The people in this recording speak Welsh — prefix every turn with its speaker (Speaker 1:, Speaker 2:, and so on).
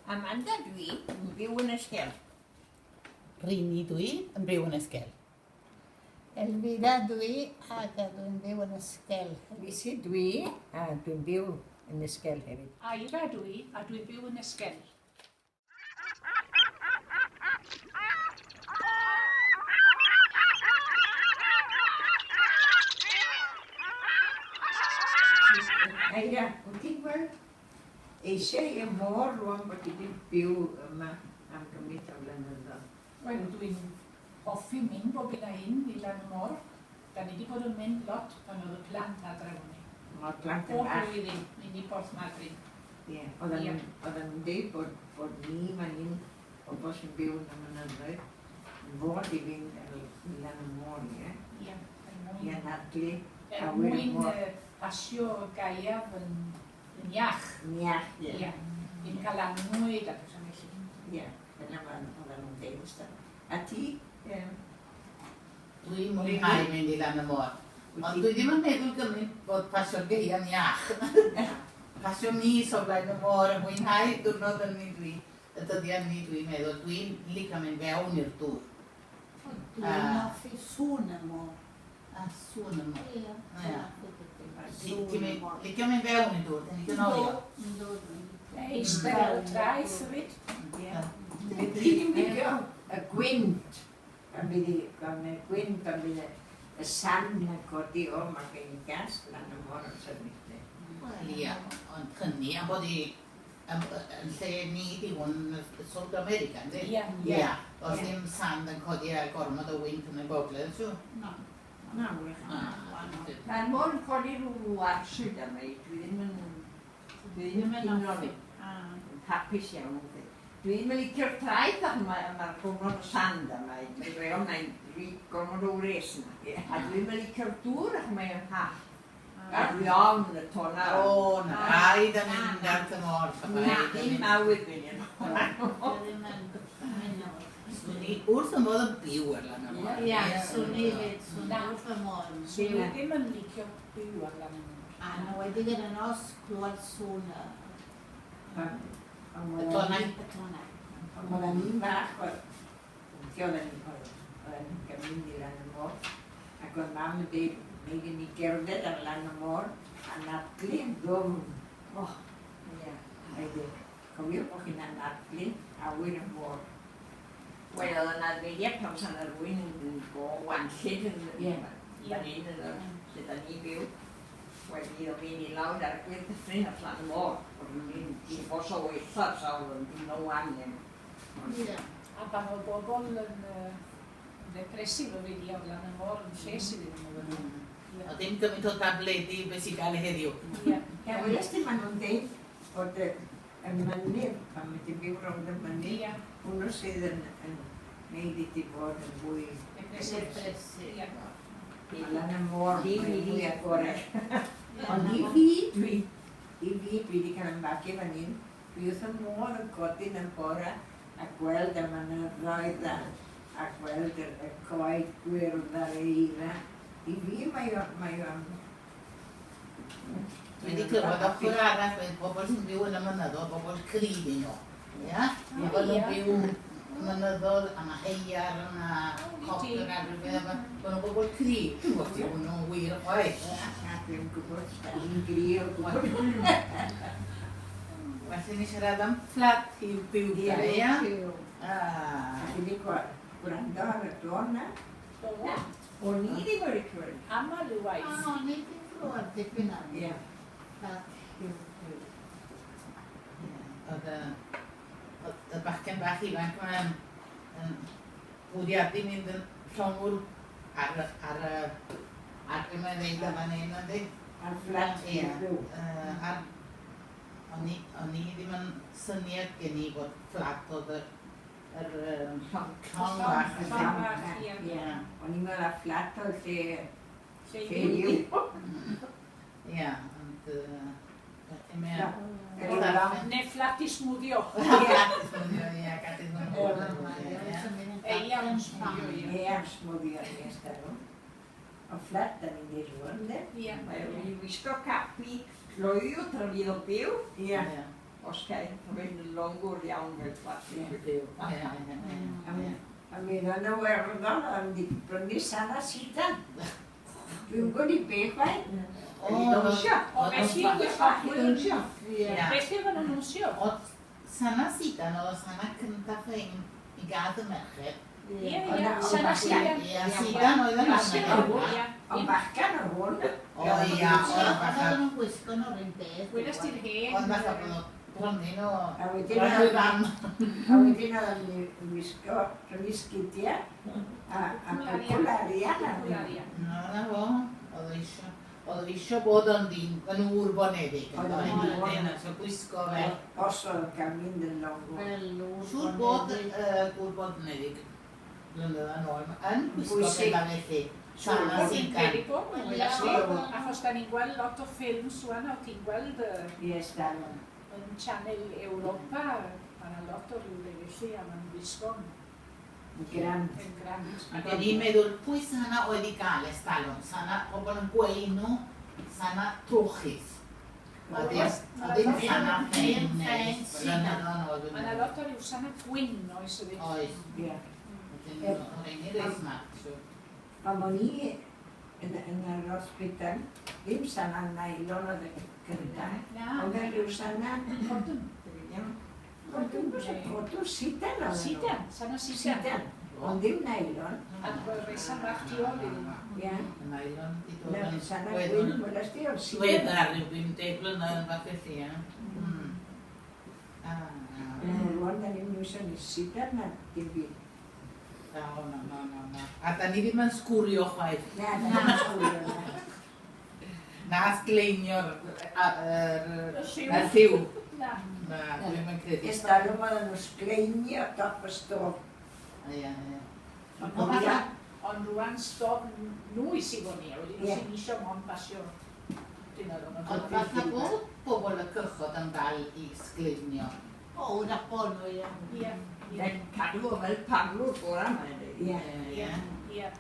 Speaker 1: Amanda dwi, yn byw yn Esquel.
Speaker 2: Rini dwi, yn byw yn Esquel.
Speaker 3: Elvira dwi ac dwi'n byw yn Esquel.
Speaker 1: Lisi dwi, a dwi'n byw yn Esquel hefyd.
Speaker 4: Aira dwi, a dwi'n byw yn Esquel.
Speaker 1: Aira, wyt ti'n gweld eisiau y môr rwan bod ti wedi byw yma am gymaint o flynyddoedd?
Speaker 4: Wel, dwi'n hoffi mynd bob un a un i lan y môr. Da ni wedi bod yn mynd lot pan oedd y plant adre efo ni.
Speaker 1: Mae'r plant yn
Speaker 4: Bob
Speaker 1: bach.
Speaker 4: blwyddyn, mynd i Porth Madryn.
Speaker 1: Ie, oedden nhw'n dweud bod ni fan hyn, bobl sy'n byw yn y mynyddoedd, yn fod i fynd i lan y môr, ie?
Speaker 4: Ie.
Speaker 1: I anadlu
Speaker 4: Er
Speaker 1: awyr y
Speaker 4: mwyn
Speaker 1: môr.
Speaker 4: pasio gaeaf yn iach.
Speaker 1: Yn iach, ie.
Speaker 4: Ie. Ddim cael annwyd a pethau felly.
Speaker 1: Ie, dyna oedden nhw'n dweud wastad. A ti?
Speaker 2: Dwi'n mwynhau mynd i lan y môr. Ond dwi ddim yn meddwl gymaint bod pasio'r gaeaf iach. Pasio mis o flaen y môr a mwynhau diwrnod yn ni dwi, y dyddiau ni dwi'n meddwl, dwi'n licio mynd fewn i'r dŵr.
Speaker 3: Dwi'n hoffi sŵn y môr.
Speaker 2: A sŵn y môr.
Speaker 3: Ie.
Speaker 2: Ie. Ti'n licio mynd fewn i'r dŵr, ti'n licio nofio?
Speaker 3: Yndw,
Speaker 4: Eistedd ar y traeth hefyd.
Speaker 1: Ie. Dwi ddim licio y gwynt, pan bydd y gwynt, pan bydd y sand yn codi, o, mae gen i gas lan y môr amser ni.
Speaker 2: Wel ia, ond hynny, am bod i yn lle ni di hwn yn South America, yndi?
Speaker 4: Ie.
Speaker 2: Ia, does dim sand yn codi a gormod o wynt yn y gogledd, siŵr?
Speaker 3: Na.
Speaker 1: Na, wrach.
Speaker 5: Mae'r môr yn codi rhyw arswyd am ei, dwi ddim yn... Dwi ddim yn hoffi. Yn hapus iawn. Dwi ddim yn licio'r traeth ac mae'r gormod o sand yma. Dwi'n dweud, mae'n gormod o wres yna. A dwi ddim yn licio'r dŵr ac mae'n hallt. A dwi ofn y tonna.
Speaker 2: O, na, rhaid am mynd at y môr.
Speaker 5: Na, ddim awydd fynd i'r môr.
Speaker 3: Ddim yn mynd.
Speaker 2: Swn i wrth y modd yn byw ar lan y môr.
Speaker 3: Ie, swn i fyd, swn i wrth y modd.
Speaker 4: Swn i ddim yn licio byw ar lan y môr.
Speaker 3: A enwedig yn y nos, clywed sŵn y
Speaker 2: Y tonnau.
Speaker 3: Y tonnau.
Speaker 1: Oedden ni'n fach, oedden ni'n mynd i lan y môr, ac oedd mam yn dweud, mae gen i gerdded ar lan y môr, a anadlu yn ddwfn. O, ie. Cofio bod chi'n anadlu awyr y môr.
Speaker 5: Wel, oedd yna adfeiliad pan sa'n rhywun yn go wanllyd yn fan hyn, yn lle da ni byw. Wel, mi oedd fi'n i lawr ar y gwir dyffryn at lan y môr. Oedd ni'n bos o weithio sawl yn dim o wan.
Speaker 3: Ie.
Speaker 4: A pan oedd bobl yn depresif o fynd i ar lan y môr yn lles iddyn nhw.
Speaker 2: O ddim gymaint o tabledi beth sy'n gael ei heddiw.
Speaker 4: Ie.
Speaker 1: Ie, weles di maen nhw'n deud bod y mynydd, pan mae ti'n byw rownd y mynydd, hwnnw sydd yn neud i ti fod yn fwy
Speaker 4: Depresif. Ie.
Speaker 1: A lan y môr, mae'n fwy agored. Ond i fi, dwi wedi cael yn magu fan hyn, dwi wrth y modd yn codi yn y bore a gweld y mynyddoedd a gweld y coed gwyrdd a'r eira. I fi mae o'n...
Speaker 2: Dwi wedi clywed ochr arall, mae pobl sy'n byw yn y mynyddoedd, pobl cryf i nhw. Ia? Pobl yn byw mynyddoedd, a mae haearn a copr a rhywbeth, a maen nhw'n bobl cryf. Dwi'n gwybod ti hwnnw'n wir chwaith.
Speaker 1: Na, dwi'n gwybod, dwi'n gry o gwbl.
Speaker 2: Well i ni siarad am fflat i'w byw, ia?
Speaker 1: A chi wedi gwrando ar y dôn na?
Speaker 4: Do.
Speaker 5: O'n i ddim wedi clywed.
Speaker 4: Aml yw waith.
Speaker 3: O, o'n i wedi clywed dipyn am
Speaker 1: Ie.
Speaker 3: fflat i'w byw.
Speaker 2: Oedd y bachgen bach ifanc yma'n bwriadu mynd yn llongwr ar y ar be mae'n ddeud yma neu yna, yndi?
Speaker 1: Ar fflat i'w byw.
Speaker 2: O'n i ddim yn syniad gen i bod fflat oedd yr llong bach.
Speaker 4: Llong bach, ie.
Speaker 1: O'n i'n meddwl a fflat oedd lle
Speaker 4: Lle
Speaker 1: yw.
Speaker 2: Ie, ond...
Speaker 4: Neu fflat i smwddio.
Speaker 2: Fflat i smwddio, ie, gad iddyn nhw.
Speaker 4: Eang smwddio, ie.
Speaker 1: Eang smwddio, ie, starw. O fflat, da ni'n dweud rwan, de?
Speaker 4: Ie.
Speaker 5: Mae o'n wisgo capi, loyw tra fydd o'n byw.
Speaker 1: Ie.
Speaker 5: Os gael rhywun longwr iawn fel plastig
Speaker 1: Ie.
Speaker 5: yw.
Speaker 2: Ie, ie.
Speaker 1: A mi yn y Werddon, o'n di brynu sana sidan. Dwi'n gwybod i be chwaith.
Speaker 2: O,
Speaker 5: I dawnsio.
Speaker 4: O, felly
Speaker 2: oedd-
Speaker 4: oedd
Speaker 5: I dawnsio.
Speaker 3: Ie.
Speaker 4: Felly oedden nhw'n dawnsio.
Speaker 2: Oedd sana sidan, oedd sana cynta ffein i gael y merched.
Speaker 4: Ie,
Speaker 1: Ie,
Speaker 4: ie, sana sidan.
Speaker 2: Ie, sidan oedd yn arna.
Speaker 4: Ie.
Speaker 1: Ond bachgan o hwn.
Speaker 2: O ia, oedd fatha,
Speaker 3: Oedden nhw'n gwisgo nhw'r un beth.
Speaker 4: Weles ti'r hen.
Speaker 2: oedd fatha bod nhw brynu nhw.
Speaker 1: A wedyn
Speaker 2: Brynu
Speaker 1: oedd
Speaker 2: fam.
Speaker 1: a wedyn oedd yn wisgo prynu sgidiau a cwpl arian arnyn nhw.
Speaker 4: Cwlaria.
Speaker 2: Na, na fo, oedd o isio. Oedd o isio bod yn ddyn, yn ŵr boneddig.
Speaker 1: Oedd o'n ŵr.
Speaker 2: Wedyn, so gwisgo fe.
Speaker 1: Os oedd gael mynd yn longwr.
Speaker 3: Fel ŵr
Speaker 2: Siŵr bod
Speaker 3: boneddig.
Speaker 2: gŵr boneddig blynyddoedd yn ôl, yn gwisgo
Speaker 1: Bwysig.
Speaker 2: pethau felly.
Speaker 1: Siŵr
Speaker 2: Sana
Speaker 1: bod.
Speaker 4: Fi'n
Speaker 2: sidan.
Speaker 4: credu bod nhw, weles ti.
Speaker 1: Ie.
Speaker 4: Achos da ni'n gweld lot o ffilms rwan, o ti'n gweld
Speaker 1: Ie, stalwm.
Speaker 4: yn Channel Europa, mae yna lot o ryw felly, a ma'n gwisgo'n
Speaker 1: Grand.
Speaker 4: yn grand.
Speaker 2: Ac o'n i'n meddwl, pwy sana oedd i gael estalwm? Sana pobl yn gweud nhw, sana trwchus. A ddim, a ddim sana ffein neu blynyddoedd yn ôl.
Speaker 4: Mae yna lot o ryw sana gwyn oes ydy.
Speaker 2: Oes.
Speaker 1: Ie.
Speaker 2: Wedyn, Oedd ein reit smart, siŵr.
Speaker 1: Pan o'n i yn yr hospital, ddim sana nylon oedd y cyntaf.
Speaker 4: Na,
Speaker 1: Ond fel rhyw sana,
Speaker 4: cotton.
Speaker 1: ond dwi'n gwybod cotwn sidan oedd nhw.
Speaker 4: Sidan, sana sidan.
Speaker 1: Sidan, ond ddim nylon.
Speaker 4: A rei bach tu ôl iddyn nhw.
Speaker 1: Ie.
Speaker 2: Y nylon di dod
Speaker 1: Na,
Speaker 2: yn
Speaker 1: sana
Speaker 2: wedd
Speaker 1: gwyn,
Speaker 2: yn
Speaker 1: welas di, oedd sidan.
Speaker 2: Diweddar rhyw 50 blynedd yn fath felly, ie. Ah,
Speaker 1: Rwan, da ni'n iwsio ni sidan na dim byd.
Speaker 2: Na, na, na, na, na. A da ni ddim yn sgwrio chwaith.
Speaker 1: Na, da ni'n sgwrio na.
Speaker 2: Na sgleinio'r
Speaker 4: Y lliw.
Speaker 2: y lliw.
Speaker 4: Na.
Speaker 2: Na, dwi'm yn credu.
Speaker 1: Estalwm oedden nhw sgleinio top y stof.
Speaker 2: Ie, ie.
Speaker 4: Ond
Speaker 1: Ond ia,
Speaker 4: Ond rwan stof nwy sydd fo ni, a wedyn
Speaker 1: Ie.
Speaker 4: os ti'n isio mond basio. Dwi'n meddwl.
Speaker 2: Ond fatha bod bobl y cychod yn dal i sgleinio.
Speaker 3: O, wrach bo nhw, ie.
Speaker 4: Ie, ie,
Speaker 5: Fe'n cadw o fel parlwr bore yma.
Speaker 1: ie.
Speaker 2: Ie.
Speaker 4: ie.